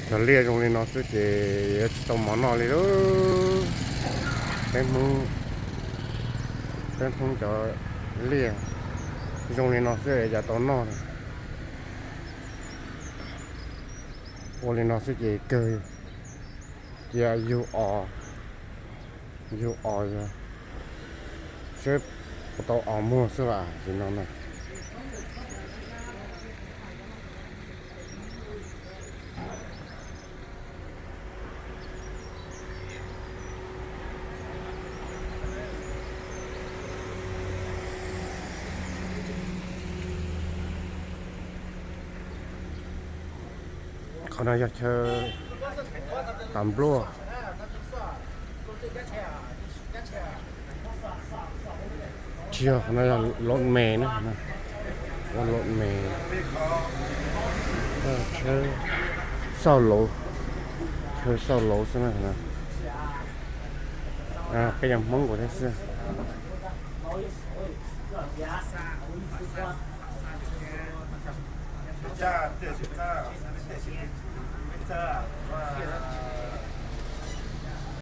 Cov liaj zoo li no xwb ces yuav tsis tau mov noj li lauj. Peb Hmoob, peb Hmoob cov liaj zoo li no xwb cas tau noj. Ua li no xwb ces kawg, cia yug os, yug os, seb puas tau os muag xwb as no na. Qhov no yog chaw tas npluaj. Tsis yog, qhov no yog lom me na, ua lom me, chaw xauj lauv, chaw xauj lauv xwb na. Peb yog Hmoob nkaus thiab xwb.